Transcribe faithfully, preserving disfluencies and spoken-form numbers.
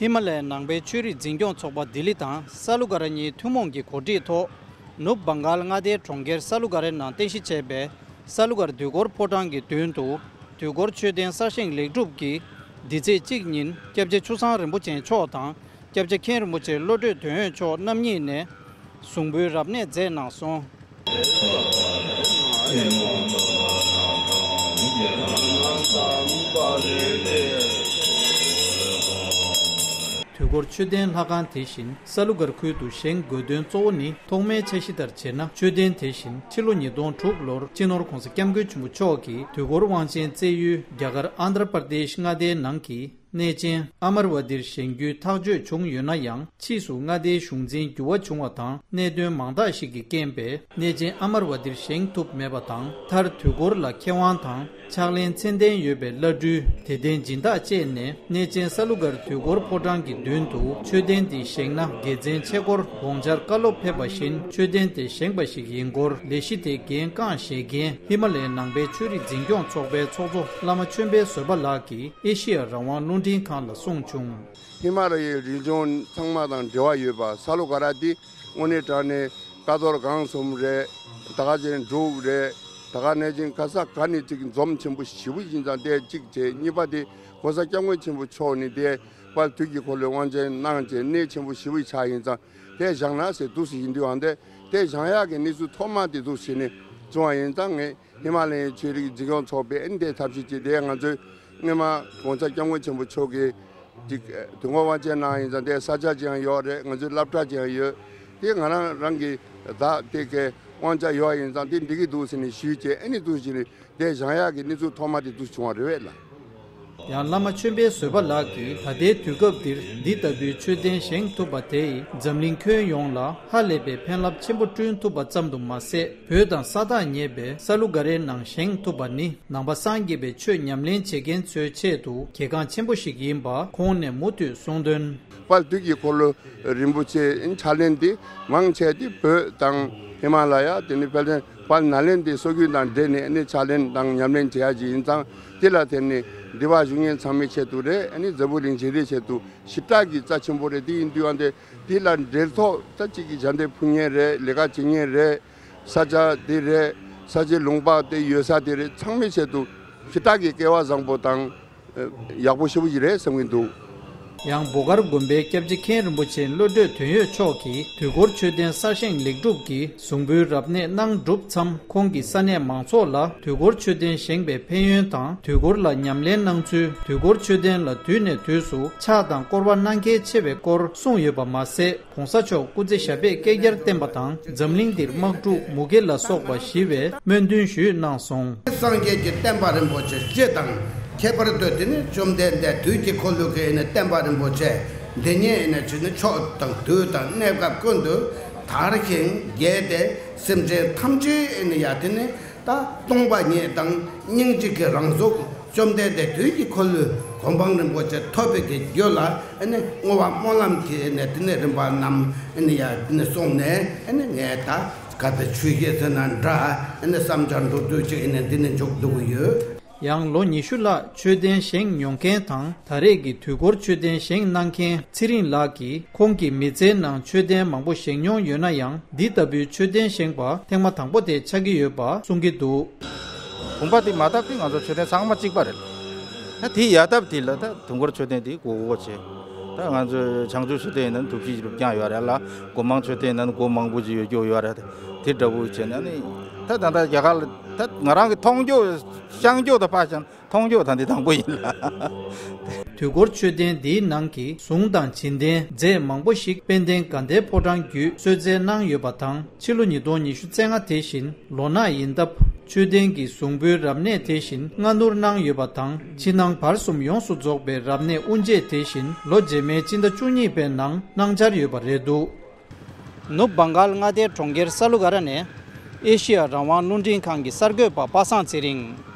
ཧི་མ་ལ་ཡའི་ནང་པའི་ཆོས་རིག་འཛིན་སྐྱོང་ཚོགས་པ་ལྡི་ལི་དང་ས་ལུ་ག་ར་གཉིས་ཐུན་མོང་གི་གོ་སྒྲིག་ཐོག་ནུབ་བང་གཱལ་མངའ་སྡེའི་གྲོང་ཁྱེར་ས་ལུ་ག་རའི་ནང་རྟེན་གཞི་བྱས་པའི་ས་ལུ་གར་དུས་འཁོར་ཕོ་བྲང་གི་མདུན་དུ། དུས་འཁོར་མཆོད་རྟེན་གསར་བཞེངས་ལེགས་གྲུབ་ཀྱིས། འདི་ཚེས་གཅིག་ཉིན་སྐྱབས་རྗེ་ཆུ་བཟང་རིན་པོ་ཆེ་མཆོག་དང་། སྐྱབས་རྗེ་མཁན་རིན་པོ་ཆེ་བློ་གྲོས་དོན་ཡོད་མཆོག་རྣམ་གཉིས་ནས། གཟུངས་འབུལ་རབ་གནས་མཛད་གནང་སོང་། དུས་འཁོར་མཆོད་རྟེན་ལྷ་ཁང་དེ་བཞིན་ས་ལུ་སྒར་ཁུལ་དུ་བཞེངས་དགོས་དོན་གཙོ་བོ་ནི། ཐོག་མའི་འཆར་གཞི་ལྟར་བྱས་ན། མཆོད་རྟེན་དེ་བཞིན་ཕྱི་ལོ་ཉིས་སྟོང་དྲུག་ལོར་སྤྱི་ནོར་༧གོང་ས་༧སྐྱབས་མགོན་ཆེན་པོ་མཆོག་གིས་དུས་འཁོར་དབང་ཆེན་བསྩལ་ཡུལ་རྒྱ་གར་ཨན་དྷྲ་པར་དེཤ་མངའ་སྡེའི་ནང་གི་གནས་ཆེན་ཨ་མར་ཝ་ཏིར་བཞེངས་རྒྱུའི་ཐག་གཅོད་བྱུང་ཡོད་ན་ཡང་། ཕྱིས་སུ་མངའ་སྡེའི་གཞུང་འཛིན་འགྱུར་བ་བྱུང་བ་དང་། གནད་དོན་མང་དག་ཞིག་གི་རྐྱེན་པས། གནས་ཆེན་ཨ་མར་ཝ་ཏིར་བཞེངས་ཐུབ་མེད་པ་དང་། མཐར་དུས་འཁོར་ལ་མཁས་དབང་དང་། ཕྱག་ལེན་མཚན་ལྡན་ཡོད་པའི་བླ་སྤྲུལ། དད་ལྡན་སྦྱིན་བདག་བཅས་ནས། གནས་ཆེན་ས་ལུ་སྒར་དུས་འཁོར་ཕོ་བྲང་གི་མདུན་དུ་མཆོད་རྟེན་འདི་བཞེངས་ན་དགེ་མཚན་ཆེ་སྐོར་དགོངས་འཆར་བཀའ་སློབ་ཕེབས་པ་བཞིན། མཆོད་རྟེན་དེ་བཞེངས་པ་ཞིག་ཡིན་སྐོར་ལས་གཞི་དེའི་འགན་རྐང་བཞེས་མཁན་ཧི་མ་ལ་ཡའི་ནང་པའི་ཆོས་རིག་འཛིན་སྐྱོང་ཚོགས་པའི་ཚོགས་གཙོ་བླ་མ་ཆོས་འཕེལ་བཟོད་པ་ལགས་ཀྱིས་ཨེ་ཤི་ཡ་རང་དབང་རླུང་འཕྲིན་ཁང་ལ་གསུངས་བྱུང་། ཧི་མ་ལ་ཡའི་རི་ལྗོངས་ཚང་མ་དང་འབྲེལ་བ་ཡོད་པ། ས་ལུ་ག་ར་འདི་དངོས་གནས་དྲང་གནས་ཀ་རྡོར་སྒང་གསུམ་རེད། ད་ག་ཅན་འབྲུག་རེད། ད་ག་ནས་ཅིག་ག་ས་ག་ནས་ཅིག་འཛོམས་ཆེན་པོ་ཞེ་པོ་ཡིན་ཙང་དེ་གཅིག་བྱས། གཉིས་པ་དེ་༧གོང་ས་༧སྐྱབས་མགོན་ཆེན་པོ་མཆོག་ནས་དེ་དཔལ་དུས་ཀྱི་འཁོར་ལོའི་དབང་ཆེན་གནང་བྱས་གནས་ཆེན་པོ་ཞེ་པོ་ཆགས་ཡིན་ཙང་དེ་བཞེངས་ན་ཟེར་འདུག་སེ་ཡིན་དུས་ཨང་དེ་དེ་བཞེངས་ཡག་གི་གནས་ཚུལ་ཐོག་མ་དེ་འདུག་སེ་ནས་བྱུང་བ་ཡིན་ཙང་། ངས་ཧི་མ་ལ་ཡའི་ཆོས་རིག་འཛིན་སྐྱོང་ཚོགས་པས་ཨ་ནི་དེ་ཐབས་ཤེས་བྱས། དེ་ང་ཚོའི་སྔོན་མ་༧གོང་ས་༧སྐྱབས་མགོན་ཆེན་པོ་མཆོག་གིས་ཅིག་དུས་འཁོར་དབང་ཆེན་གནང་ཡིན་ཙང་དེ་ས་ཆ་ཅིག་ཡང་ཡོད་རེད། ང་ཚོའི་སློབ་གྲྭ་ཅིག་ཡང་ཡོད། དེ་ང་རང་རང་གི་བདག་དེ་གའི་དབང་ཆ་ཡོད་ཡིན་ཙང་དེ་འགྲིག་གི་འདུག་ཟེར་ནས་ཞུས་བྱས། ཨ་ནི་འདུག་ཟེར་ནས་དེ་བཞེངས་ཡག་གི་གནས་ཚུལ་ཐོག་མ་དེ་འདུག་བྱུང་བ་རེད་བས་ལ། ཡང་བླ་མ་ཆོས་འཕེལ་བཟོད་པ་ལགས་ཀྱིས་ད་ལྟའི་དུས་སྐབས་འདིར་འདི་ལྟ་བུའི་མཆོད་རྟེན་བཞེངས་ཐུབ་པ་དེས་འཛམ་གླིང་ཁྱོན་ཡོངས་ལ་ཧ་ལས་པའི་ཕན་རླབས་ཆེན་པོ་བསྐྲུན་ཐུབ་པ་ཙམ་དུ་མ་ཟད། བོད་དང་ས་ཐག་ཉེ་བའི་ས་ལུ་ག་རའི་ནང་བཞེངས་ཐུབ་པ་ནི་ནང་པ་སངས་རྒྱས་པའི་ཆོས་ཉམས་ལེན་བྱེད་མཁན་ཚོའི་ཆེད་དུ་གལ་འགངས་ཆེན་པོ་ཞིག་ཡིན་པ་ཁོང་ནས་མུ་མཐུད་གསུངས་དོན། དཔལ་དུས་ཀྱི་འཁོར་ལོ་རིན་པོ་ཆེ་ཕྱག་ལེན་འདི་མང་ཆེ་འདི་བོད་དང་ཧི་མ་ལ་ཡ། དེ་ནི་དཔལ་ལྡན་དཔལ་ནཱ་ལེནྡྲའི་སྲོལ་རྒྱུན་དང་འབྲེལ་ནས་ཨ་ནི་ཕྱག་ལེན་དང་ཉམས་ལེན་བྱེད་ཡ་ཅིག་ཡིན་ཙང་། དེ་ལ་བརྟེན་ནས་འདི་བ་བཞུགས་མཁན་ཚང་མའི་ཆེད་དུ་རེད། ཨ་ནི་འཛམ་བུ་གླིང་ཞི་བདེའི་ཆེད་དུ་ཞེ་དྲག་གི་རྩ་ཆེན་པོ་རེད། དེ་ཡིན་དུས་ཨ་འདི་དེ་ལ་འབྲེལ་ཐོགས་ད་ཅིག་གི་ཞལ་འདེབས་ཕུལ་མཁན་རེད། ལས་ཀ་བྱེད་མཁན་རེད། ས་ཆ་དེ་རེད། ས་ཆའི་ལུང་པ་དེ་ཡོད་ས་དེ་རེད། ཚང་མའི་ཆེད་དུ་ཞེ་དྲག་གི་སྐལ་བ་བཟང་པོ་དང་ཡག་པོ་ཞེ་པོ་ཞིག་རེད་བསམ་གྱི་འདུག། ཡང་འབོ་དཀར་དགོན་པའི་སྐྱབས་རྗེ་མཁན་རིན་པོ་ཆེ་བློ་གྲོས་དོན་ཡོད་མཆོག་གིས་དུས་འཁོར་མཆོད་རྟེན་གསར་བཞེངས་ལེགས་གྲུབ་ཀྱི་གཟུངས་འབུལ་རབ་གནས་གནང་གྲུབ་མཚམས། ཁོང་གིས་ས་གནས་མང་ཚོགས་ལ་དུས་འཁོར་མཆོད་རྟེན་བཞེངས་པའི་ཕན་ཡོན་དང་། དུས་འཁོར་ལ་ཉམས་ལེན་གནང་ཚུལ། དུས་འཁོར་མཆོད་རྟེན་ལ་དུས་ནས་དུས་སུ་ཕྱག་དང་བསྐོར་བ་གནང་གལ་ཆེ་བའི་སྐོར་གསུངས་ཡོད་པ་མ་ཟད། ྋགོང་ས་མཆོག་སྐུ་ཚེ་ཞབས་པད་བསྐལ་བརྒྱར་བརྟན་པ་དང་། འཛམ་གླིང་འདིར་དམག་འཁྲུག་མུ་གེ་ལ་སོགས་པ་ཞི་བའི་སྨོན་འདུན་ཞུས་གནང་སོང་། སངས་རྒྱས་ཀྱི་བསྟན་པ་རིན་པོ་ཆེ་སྤྱི་དང་། ཁྱད་པར་དུ་དེ་ནི་བཅོམ་ལྡན་འདས་དུས་ཀྱི་འཁོར་ལོ་གི་ནི་བསྟན་པ་རིན་པོ་ཆེ་འདི་ཉིད་ནི་ཕྱི་ནི་ཕྱོགས་དང་དུས་དང་གནས་སྐབས་ཀུན་ཏུ་དར་ཞིང་རྒྱས་ཏེ། སེམས་ཅན་ཐམས་ཅད་ནི་ཡ་དེ་ནི་ད་སྟོང་པ་ཉིད་དང་སྙིང་རྗེ་གི་རང་གཟུགས། བཅོམ་ལྡན་འདས་དུས་ཀྱི་འཁོར་ལོའི་གོ་འཕང་རིན་པོ་ཆེ་ཐོབ་པའི་གི་རྒྱུ་ལ་ཨ་ནི་བསྔོ་བ་སྨོན་ལམ་གྱི་ཨ་ནི་དེ་ནི་རིམ་པ་རྣམས་ཨ་ནི་ཡ་དེ་ནི་གསུངས་ནས། ཨ་ནི་ངས་ད་ག་ཚོད་ཆོས་བཤད་ཟེར་ན་འདྲ། ཨ་ནི་བསམ་འཆར་མདོར་བསྡུས་ཅིག་ཨ་ནི་འདི་ནི་འཇོག་འདུག་གི་ཡོད། ཡང་ལོ་ཉི་ཤུ་ལྷག་མཆོད་རྟེན་བཞེངས་མྱོང་མཁན་དང་། ད་རེས་ཀྱི་དུས་འཁོར་མཆོད་རྟེན་བཞེངས་གནང་མཁན་ཚེ་རིང་ལགས་ཀྱིས། ཁོང་གི་མི་ཚེའི་ནང་མཆོད་རྟེན་མང་པོ་བཞེངས་མྱོང་ཡོད་ན་ཡང་། འདི་ལྟ་བུའི་མཆོད་རྟེན་བཞེངས་པ་ཐེངས་མ་དང་པོ་དེ་ཆགས་ཀྱི་ཡོད་པ་གསུང་གི་འདུག། བུམ་པ་དེ་མ་བཏབ་དུས་ང་ཚོ་མཆོད་རྟེན་ཚང་མ་གཅིག་པ་རེད། ད་དེའི་ཡ་བཏབ་དེ་ལ་ད་དུས་འཁོར་མཆོད་རྟེན་དེ་སྒོ་སྒོ་བྱས། ད་ང་ཚོའི་བྱང་ཆུབ་མཆོད་རྟེན་ཡིན་ན་ཐུགས་རྗེ་ཅིག་རུབ་རྐྱང་ཡོད་རེད་ལ། སྒོ་མང་མཆོད་རྟེན་ཡིན་ན་སྒོ་མང་པོ་ཅིག་ཡོད་རྒྱུ་ཡོད་རེད། དེ་འདྲ་བོ་བྱས་ན་ནི་ད་ད་ལྟ་རྒྱ་གར་ལ་ད་ང་རང་གི་མཐོང་རྒྱུ་ཤངས་རྒྱུ་དང་ཕར་བཞག་མཐོང་རྒྱུ་ད་འདི་དང་པོ་ཡིན་ལ། དུས་འཁོར་མཆོད་རྟེན་འདིའི་ནང་གི་གཟུངས་དང་བྱིན་རྟེན་རྫས་མང་པོ་ཞིག་དཔལ་ལྡན་དགའ་ལྡན་ཕོ་བྲང་བརྒྱུད་གསོལ་སྩལ་གནང་ཡོད་པ་དང་། ཕྱི་ལོ་ཉིས་སྟོང་ཉི་ཤུ་རྩ་ལྔ་དེ་བཞིན་ལོ་ནག་ཡིན་སྟབས། མཆོད་རྟེན་གྱི་གཟུངས་འབུལ་རབ་གནས་དེ་བཞིན་སྔ་སྣུར་གནང་ཡོད་པ་དང་། ཕྱི་ནང་བར་གསུམ་ཡོངས་སུ་རྫོགས་པའི་རབ་གནས་དབུ་འབྱེད་དེ་བཞིན་ལོ་རྗེས་མའི་སྤྱི་ཟླ་བཅུ་གཉིས་པའི་ནང་གནང་འཆར་ཡོད་པ་རེད་འདུག། ནུབ་བང་གཱལ་མངའ་སྡེའི་གྲོང་ཁྱེར་ས་ལུ་ག་ར་ནས་ཨེ་ཤི་ཡ་རང་དབང་རླུང་འཕྲིན་ཁང་གི་གསར་འགོད་པ་པ་སངས་ཚེ་རིང་།